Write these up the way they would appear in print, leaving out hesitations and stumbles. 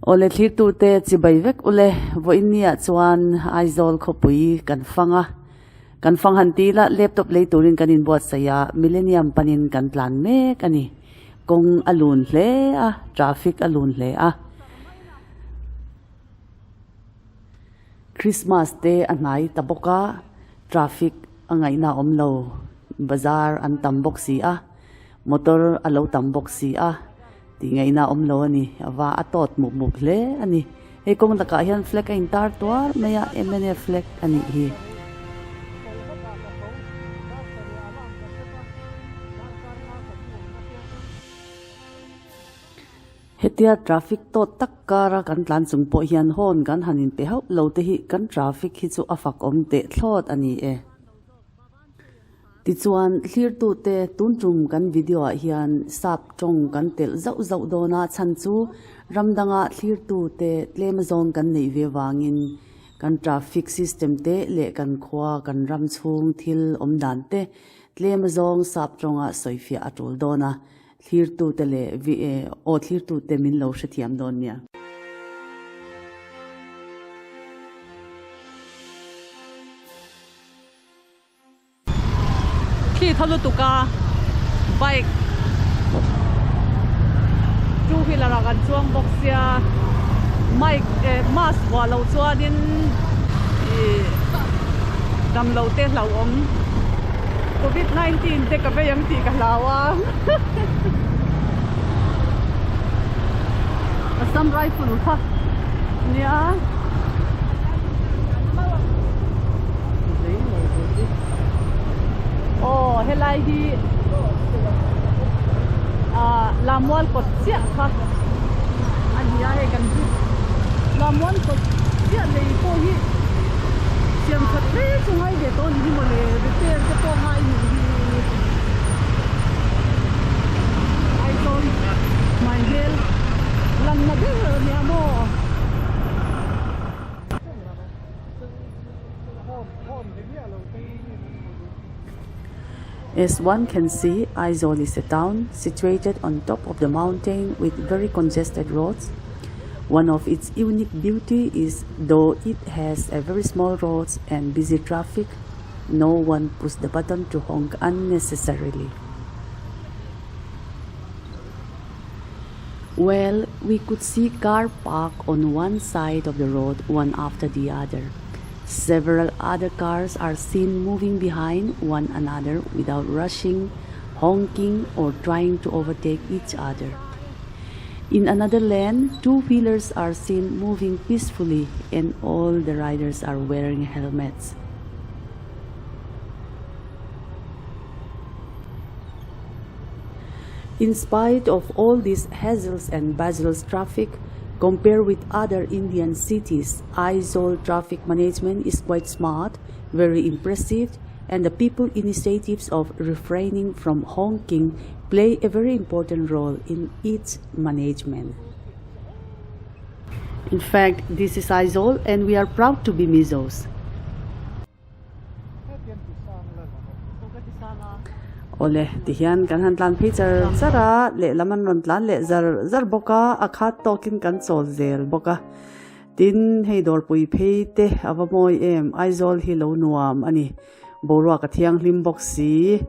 Awle thlirtute chibai vek ule vawiin niah chuan Aizawl khawpui kan fang a, kan fang han ti ila laptop lei turin kan inbuatsaih a, Millennium panin kan tlan mek a ni. Kawng a lun hle a, traffic a lun hle a. Christmas te a hnai ta bawk a, traffic a ngaihna a awm lo, bazar an tam bawk si a, motor a lo tam bawk si a, tih ngaihna a awm lo a ni, a va a tawt mup mup hle a ni. Hei kawng lakah hian flag a intar tuar mai a, mnf flag a nih hi. Hetia traffic tawt tak kara kan tlan chung pawh hian horn kan han inpe hauh lo te hi kan traffic hi chu a fak awm teh thlawt a ni e. Tichuan thlirtute tun tum kan video ah hian sap tawng kan telh zauh zauh dawn a chhan chu ram danga thlirtute tlem azawng kan neih ve vangin kan traffic system te leh kan khua kan ram chhung thil awm dan te tlem azawng sap tawnga sawifiah a tul dawn a. Thlirtute leh aw thlirtute min lo hrethiam dawn nia. Khi tho lutuk a bike two wheeler ah kan chuang bawk sia mic eh mask vuah loh chuanin ih damlo te hlauhawm. Covid 19 te ka vei ang tih ka hlau a Assam rifle kha nia aw helai hi ah Lamual kawt chiah kha a ni a hei kan Lamual kawt chiah lei pawh hi siam that hle chu ngai ve tawh a ni hi mawle repair te pawh ngai a nih hi Aizawl hmai hmel lanna ber a nia maw. As one can see Aizawl is a town situated on top of the mountain with very congested roads. One of its unique beauty is though it has a very small roads and busy traffic, no one push the button to honk unnecessarily. Well, we could see car park on one side of the road one after the other. Several other cars are seen moving behind one another without rushing, honking or trying to overtake each other. In another lane, two-wheelers are seen moving peacefully and all the riders are wearing helmets. In spite of all these hassles and bustles traffic, compared with other Indian cities, Aizawl traffic management is quite smart, very impressive, and the people initiatives of refraining from honking play a very important role in its management. In fact, this is Aizawl and we are proud to be Mizos. Awle tihian kan han tlan phei char char a lehlam an rawn tlan leh zar zar bawk a a khat tawkin kan chawl zel bawk a tin hei dawrpui phei te a va mawi em Aizawl hi lo nuam a ni boruak a thianghlim bawk si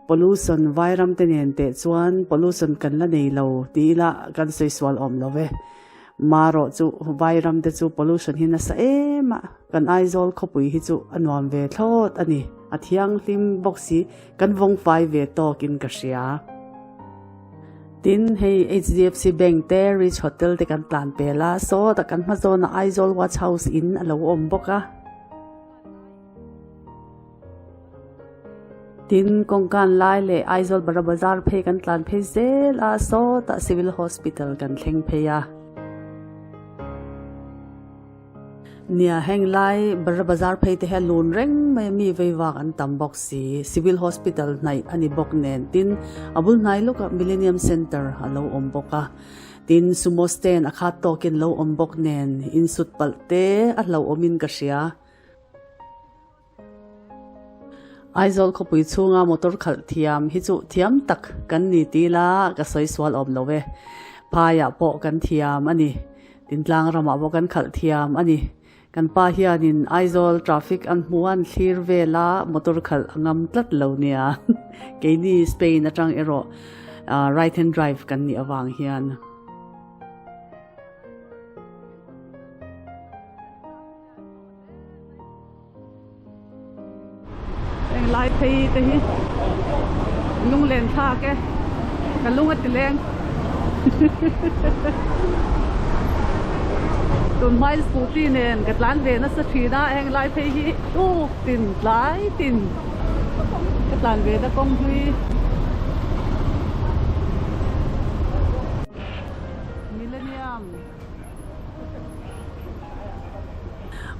pollution vairam te nen teh chuan pollution kan la nei lo tih ila kan sawi sual awm lo ve. Marawh chu Vairam te chu pollution hi nasa em a, kan Aizawl khawpui hi chu a nuam ve thlawt a ni, a thianghlim bawk si, kan vawng fai ve tawkin ka hria. Tin, hei HDFC Bank te, Rich Hotel te kan tlan pel a, sawtah kan hma zawnah Aizawl Watch House in a lo awm bawk a. Tin, kawngkan lai leh Aizawl Bara Bazar phei kan tlan phei zel a, sawtah Civil Hospital kan thleng phei a. Nia, heng lai Bara Bazar phei te hi a lun reng mai a, mi vei vak an tam bawk si. Civil Hospital hnaih a ni bawk nen. Tin, a bul hnai lawkah Millennium Centre a lo awm bawk a. Tin, Sumo stand a khat tawkin lo awm bawk nen, insut palh te a hlauhawmin ka hria. Aizawl khawpui chhunga motor khalh thiam hi chu thiam tak kan ni ti la ka sawi sual awm lo e. Phaiah pawh kan thiam a ni. Tin tlang ramah pawh kan khalh thiam a ni. Kan pa hianin Aizawl traffic an hmu a, an thlir vel a, motor khalh a ngam tlat lo nia. Keini Spain atang erawh right hand drive kan nih avang hian. Heng lai phei te hi lunglen thlak e ka lung a ti leng tun hmain scooty nen ka tlan ve nasa thin a heng lai phei hi tuk tin tlai tin ka tlan ve na kawng hlui Millennium.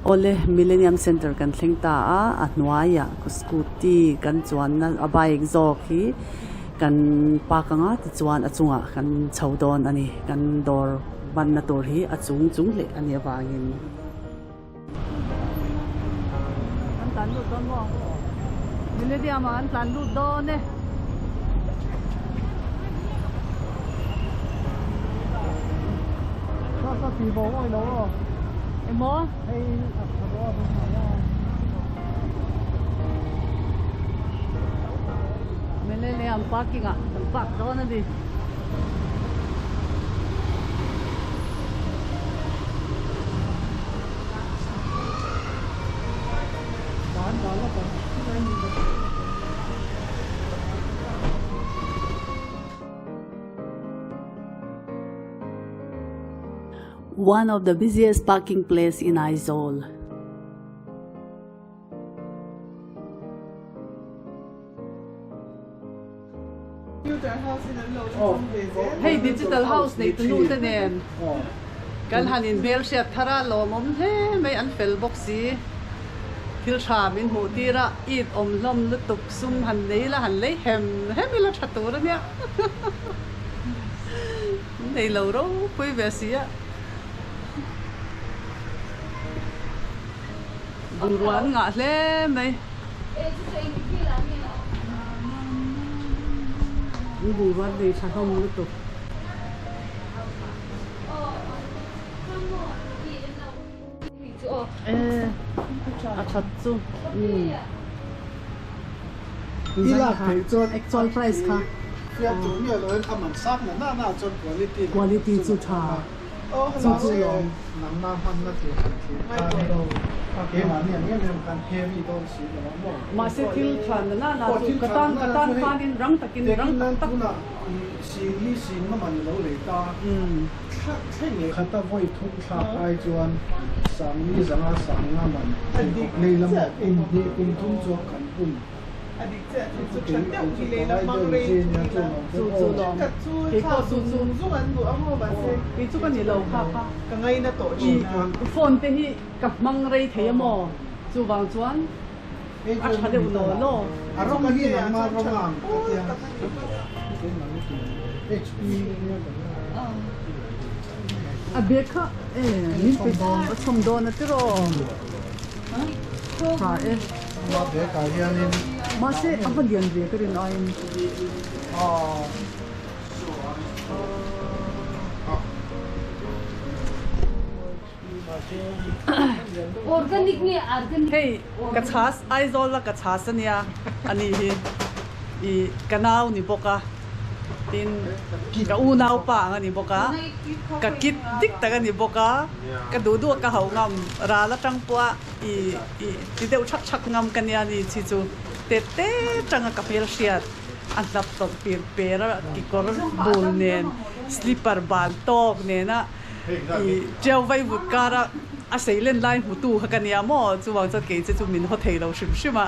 Awle, Millennium Centre kan thleng ta a, a hnuaiah scooty kan chuanna a bike zawk hi kan park anga tichuan a chungah kan chho dawn a ni, kan dawr banna tur hi a chung chung hleh a nih avangin. Kan tlan lut dawn maw? Millennium ah kan tlan lut dawn e. Emaw? Millennium parking ah kan park dawn a ni. One of the busiest parking place in Aizawl. Hei digital house nei tu nu te nen kan han in hmel hriat thar a lawmawm hle mai an fel bawk si thil tha min hmuh tir a it awm hlawm lutuk sum han nei la han lei hem hem ila tha tur ania nei lo ropui ve si a bungrua an ngah hle mai. An bungrua nei tha hlawm lutuk. A that chu Actual price kha quality chu tha. Chu chu lawm. Mahse thil tha na na na chu ka tan ka tan khanin rang takin rang tak tak. A dik chiah thil chu tha deuh hi lei la hmang rei chu ni la Chu chu lawm. Thenkhat chu Kei pawh thla chu chu. zung zung an duh a maw mahse Kei chu ka ni lo kha kha. Ka ngaina tawh thin a. Phone te hi ka hmang rei thei a maw chuvang chuan a tha deuh law law. A rawng hi nangma rawng a ang ka tia. A bag kha e min pe a chhawm dawn a tiraw. Tha e. Mahse a va lian ve ka rin aiin. Hei ka chhas Aizawl a ka chhas ania ani hi i ka nau ni bawk a tin ka unaupa ang ani bawk a ka kit dik tak ani bawk a ka duh duh a ka hauh ngam ral atang pawh a i i ti deuh thak thak ngam ka nia ni chi chu te te tanga ka hmel hriat a hlap tawlh pir per a kekawr bul nen slipper bal tawk nena i tiau vai vut kara a sei len lai hmutu kha ka nia maw chuvang chuan kei che chu min haw thei lo hrim hrim a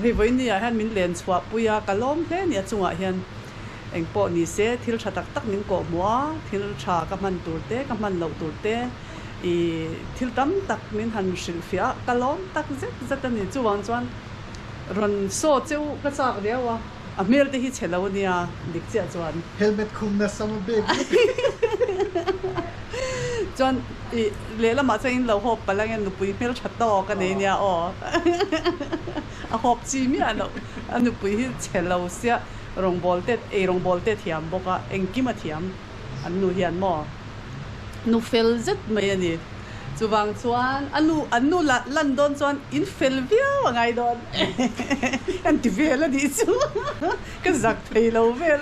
hei vawiin ni ah hian min len chhuah pui a ka lawm hle a ni a chungah hian eng pawh ni se thil tha tak tak min kawh hmuh a thil tha ka hman tur te ka hman loh tur te I thil tam tak min han hrilhfiah a, ka lawm tak zet zet a ni. Chuvang chuan rawn saw cheu ka chak riau a, a hmel te hi chhe lo a nia dik chiah chuan. Helmet khum nasa maw bag vek. Chuan i lehlamah chuan in lo hawp palh ang e, nupui hmel tha tawk a nei nia aw. A hawp chi miah loh, a nupui hi chhe lo sia rawngbâwl te, ei rawngbâwl te a thiam bawk a, engkim a thiam an nu hian maw. Nu fel zet mai a ni. Chuvang chuan a nu an nu la lan dawn chuan in fel viau a ngai dawn an ti vel a nih chu ka zak thei lo vel.